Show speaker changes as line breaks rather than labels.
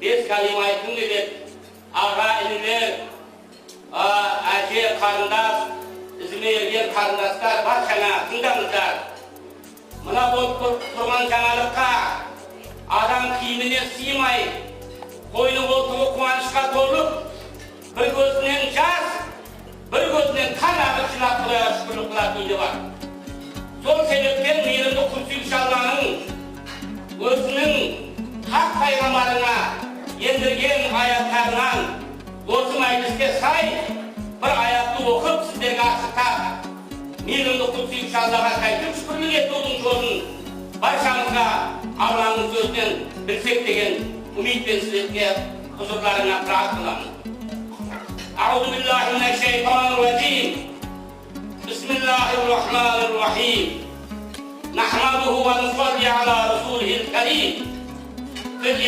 Бес кәлима айтқым келеді. Аға, інілер, әже, қарындас, ізіме ерген қарындастар, баршаңа тыңдаңыздар. Мына болып тұрған жаңалыққа адам киіміне сыймай, қойны қолтығы қуанышқа толып, бір көзінен жас, бір көзінен қан ағып, жылап, Құдайға шүкірлік қылатын үйде бар. Сол себептен мейірімді құт Алланың өзінің хақ пайғамбарына ендірген аяттарынан осы мәжіліске сай бір аятты оқып, сіздерге асықтап, мейірімді құт Аллаға қайтып шүкірлік етудің жолын баршамызға Алланың сөзінен білсек деген үмітпен сіздерге хұзырларыңа қыраат қыламын. أعوذ بالله من الشيطان الرجيم. بسم الله الرحمن الرحيم. نحمده ونصلي على رسوله الكريم. في